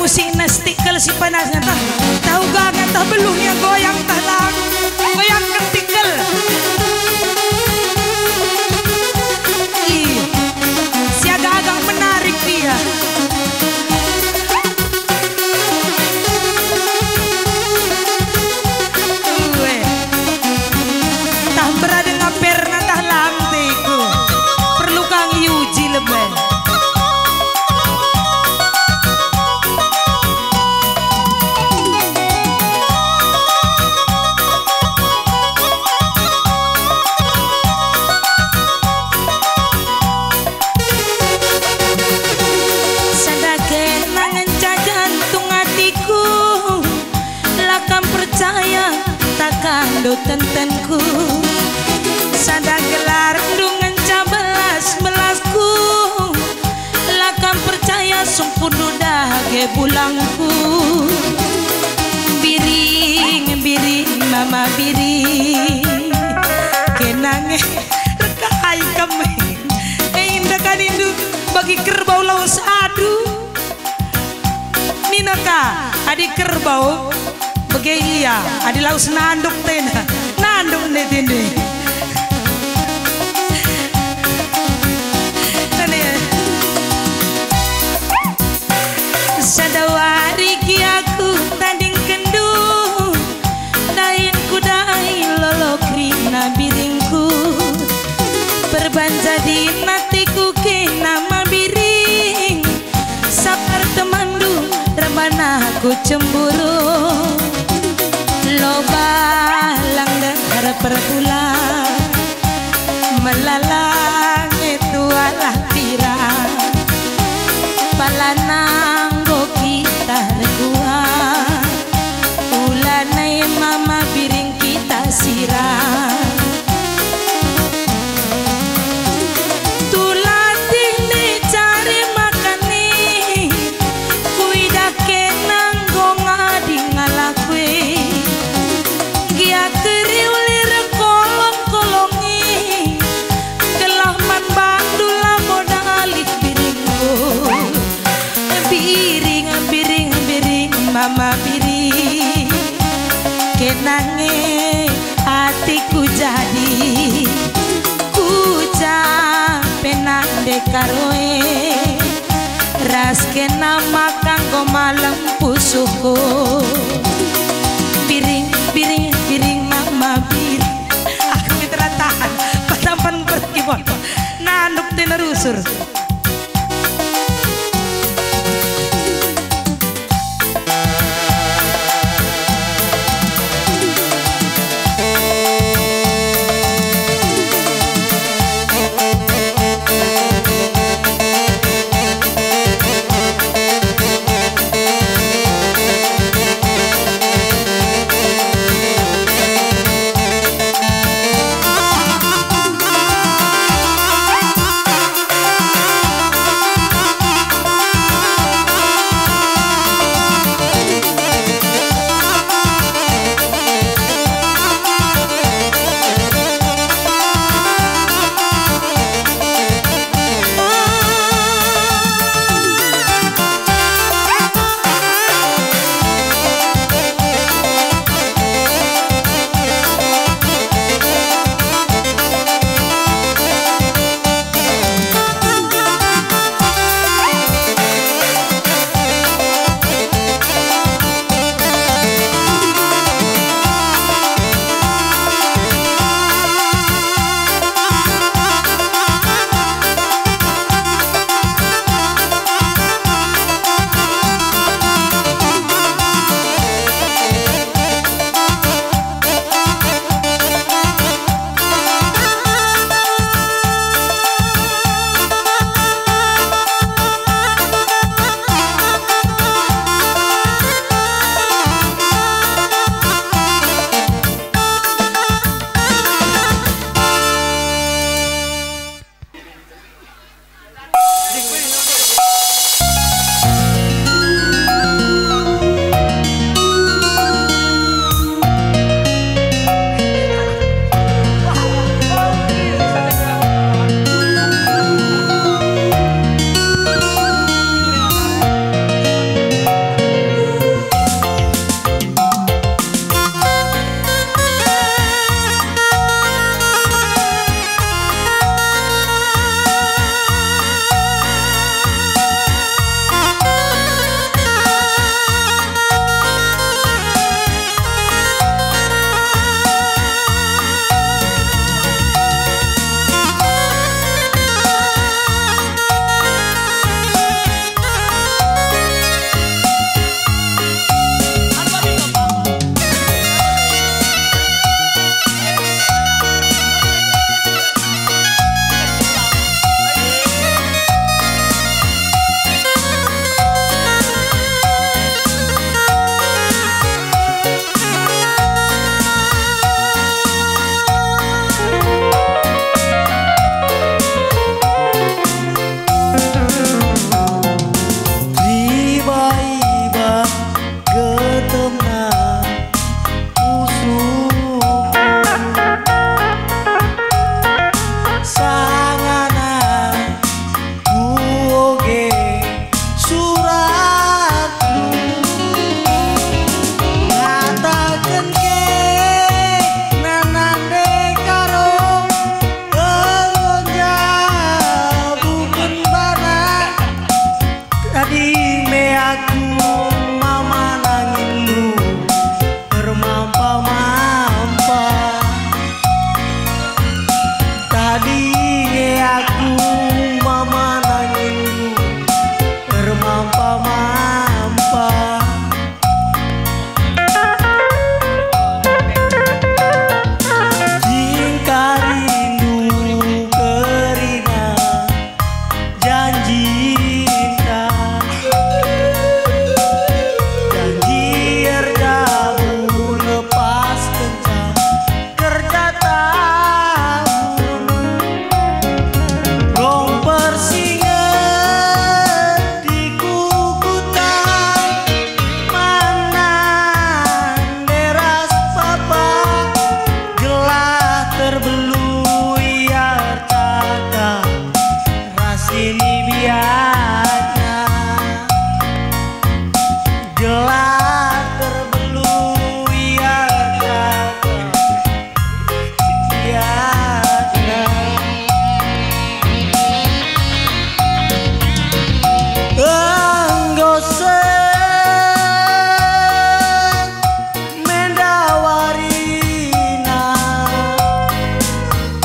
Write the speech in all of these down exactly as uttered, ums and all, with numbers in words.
Sina stikel si panasna tah, tah uga tah beluhna goyang tah lang, goyangken stikel. Ih, si agak-agak menarik dia. Ue. Tah berada ngaperna tah lang teku. Perlu kang iuji lebe. Sada kena ngenca jantung atiku, la kam percaya takanndu tentenku. Sada gelarndu ngenca belas-belasku, la kam percaya sungkunndu dage bulangku. Biring, biring, mama biring, kena nge rekai kami. E, indah kanindu bagi kerbau lawes adu. Nina ka, adi kerbau, bage ia, adi lawes nanduk tena, nanduk nde tende. Tende. Sada wari ki aku tandingkenndu, dahin kudai lolo kerina biringku. Perban jadi atiku kena mabiring, sabar temanndu rebana ku cemburu. Loba lang dehar perpula, melala nge tualah pira, pala nanggo kita rekuah, ulanai mama biring kita sira. Tulatih ni cari makan ni, kuidah kena enggo ngadi ngalakui. Gia keriu lir kolong-kolongi, gelah man bandu labo dalih biringku. Biring, biring, biring, mama biring, kena nge atiku jadi. Kuca pena ndekaroe, ras kena maka enggo malem pusuhku. Biring, biring, biring, mama biring. Aku teratahan, patampan pergi boto. Nanduk tena rusur.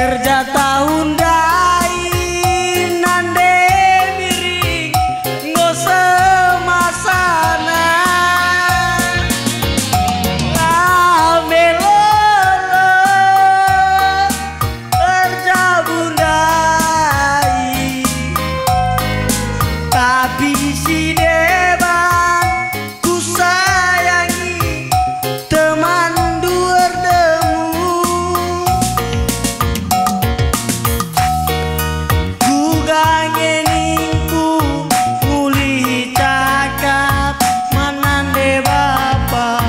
Kerja tahun ndai nande Biring enggo semasana. La melolo kerja ndai, tapi si deban kusayangi teman duerdemu. Kuga nge ningku mulih cakap man nande bapa.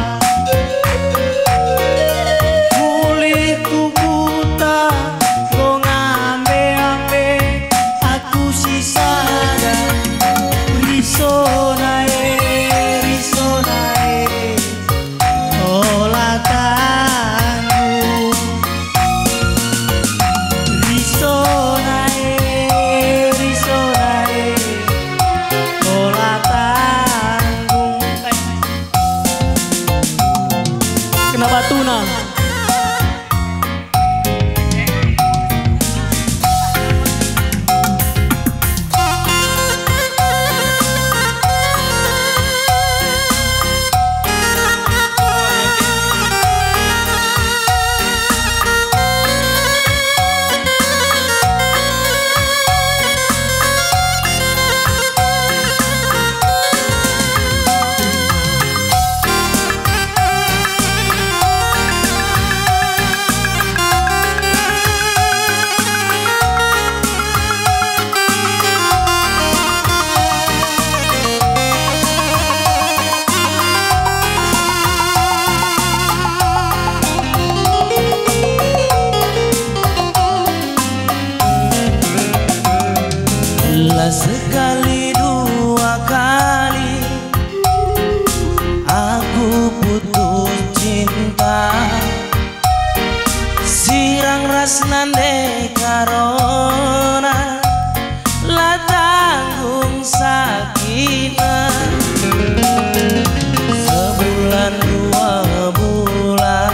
Mulih ku kuta enggo ngambe-ambe aku si sada. Risona e, risona e, ola tanggung. Risona e, risona e, ola tanggung. Kena batuna. La sekali dua kali aku putus cinta. Sirang ras nande karona la tanggung sakitna. Sebulan dua bulan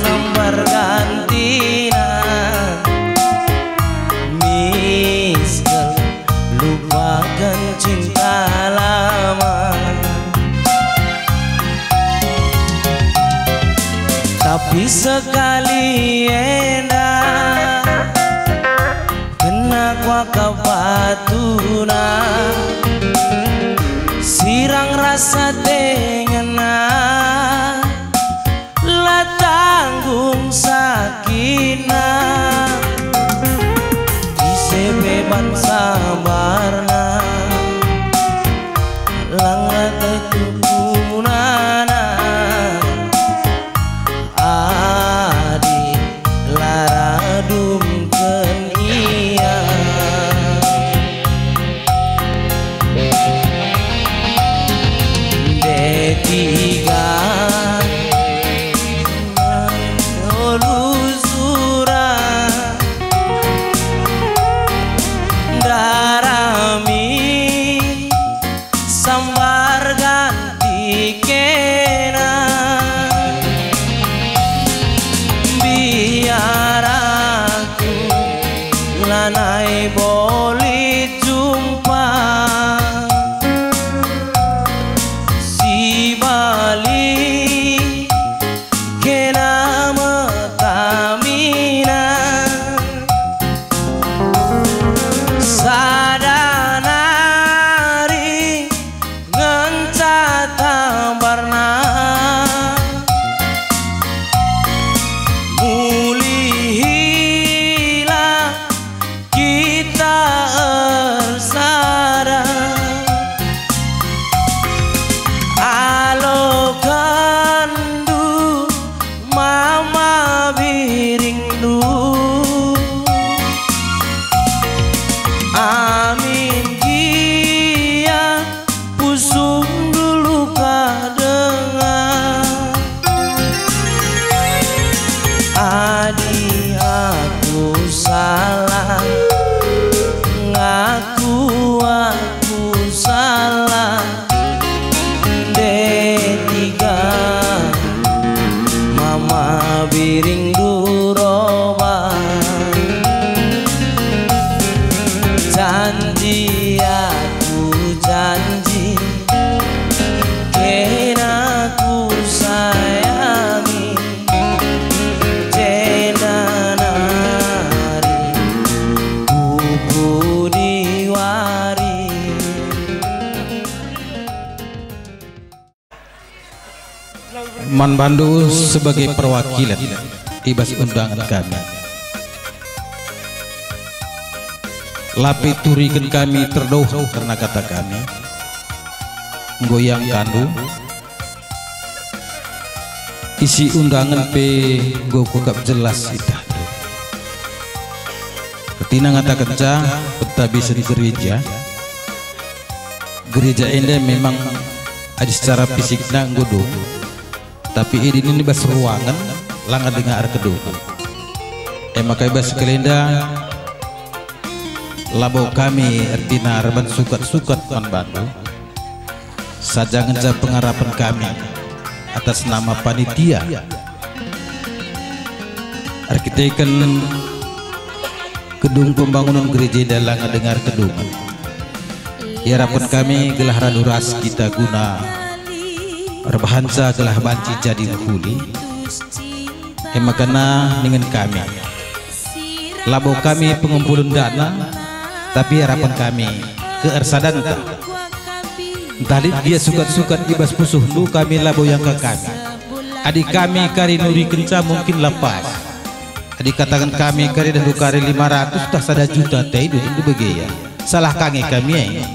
sambar gantina. Miskel lupaken cinta lama. Tapi sekali enda kena kuakap batuna, sirang ras ate ngena. La tanggung sakitna, ise pe ban sabarna, lang ateku punana. Adi la radumken ia. Detiga tolu sura darami sambar ganti kena. Biar aku lanai boli jumpa si bali kena metamina. Sada nari ngenca tambarna, mulihilah kita ersada. Alokenndu mama biringndu, amin gia pusungndu luka denga. Adi aku salah, ngaku aku salah. Detiga mama biringndu Man bandu sebagai perwakilan i bas undangan kami. La pe turiken kami terdoh kerna kata kami. Enggo iangkandu. Isi undangan pe enggo kuakap jelas itahndu. Ertina ngatakenca petabisen gereja. Gereja enda memang adi secara fisikna enggo dung, tapi idinin i bas ruangen langa denga erkedunga. E maka i bas kalenda labo kami ertina erban sukat-sukat man bandu, saja ngenca pengarapen kami atas nama panitia erkiteken gedung pembangunan gereja enda langa denga erkedunga. Iarapken kami gelah radu ras kita guna erbahanca gelah banci jadi mehuli. E maka ningen kami, labo kami pengumpulen dana, tapi iarapken kami keersadanta. Ntah lit gia sukat-sukat i bas pusuhndu, kami labo iangka kami. Adi kami kari nurikenca mungkin la pas. Adi kataken kami kari dendu kari lima ratus tah sada juta, tei duitndu bage ia. Salah ka nge kami e.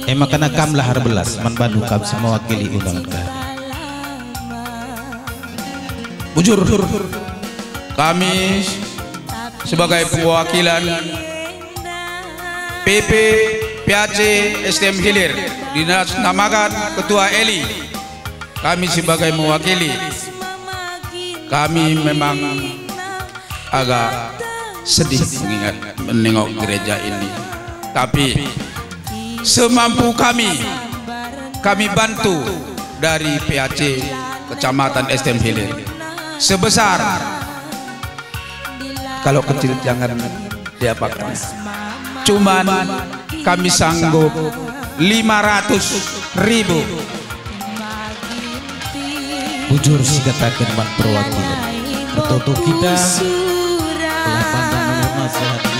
E maka kamlah erbelas man bandu kam si mewakili undangan kami. Bujur, kami sebagai perwakilan P P P A C S D M Hilir, dinas namakan Ketua Eli. Kami sebagai mewakili, kami memang agak sedih mengingat, menengok gereja ini. Tapi semampu kami, kami bantu dari P A C Kecamatan S D M Hilir. Sebesar, kalau kecil jangan diapakan. Cuman kami sanggup lima ratus ribu. Bujur si kataken man perwakilan. Ertoto kita telah pandangan nasihat.